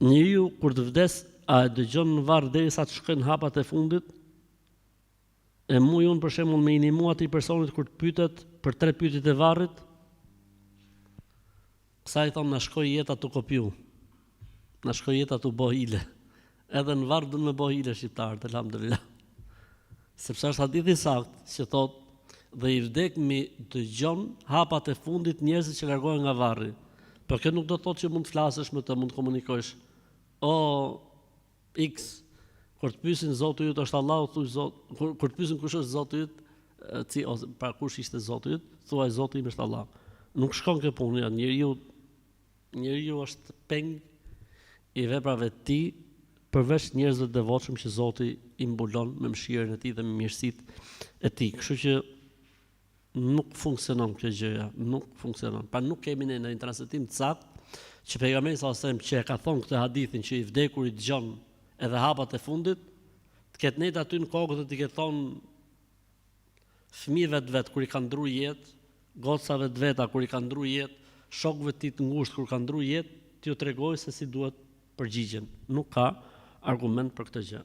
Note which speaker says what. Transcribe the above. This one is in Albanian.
Speaker 1: Njeriu kur të vdes a e dëgjon në varr derisa të shkojnë hapat e fundit? E muj unë për shembull me i nimu atij personit kur të pytet për tre pyetjet e varrit? Kësaj i thonë na shkoi jeta tu kopju. Na shkoi jeta tu bo hile. Edhe në varr dun me bo hile shqiptarët, elhamdulillah. Sepse është hadith i saktë që thotë dhe i vdekmi dëgjon hapat e fundit njerëzit që largohen nga varri. Por kjo nuk do të thotë që mund të flasësh me të, mund të komunikojsh. O X, kur të pyesin Zoti yt është Allahu, thuaj Zot, kur, kur të pyesin kush është Zoti yt, ci ose pra kush ishte Zoti yt, thuaj Zoti im është Allah. Nuk shkon kjo punë, ja, njeriu Njeriu është peng i veprave të tij, përveç njerëzve të devotshëm që Zoti i mbulon me mëshirën e tij dhe me mirësitë e tij. Kështu që nuk funksionon kjo gjëja, nuk funksionon. Pra nuk kemi ne ndonjë transmetim të saktë që pejgamberi sallallahu alajhi wasallam që e ka thonë këtë hadithin që i vdekuri dëgjon edhe hapat e fundit, të ketë nejt aty në kokë dhe t'i ketë thonë Fëmijëve të vet kur i ka ndrru jetë, gocave të veta kur i ka ndrru jetë, shokëve të tij të ngushtë kur ka ndrru jetë, t'ju tregojë se si duhet përgjigjen. Nuk ka argument për këtë gjë.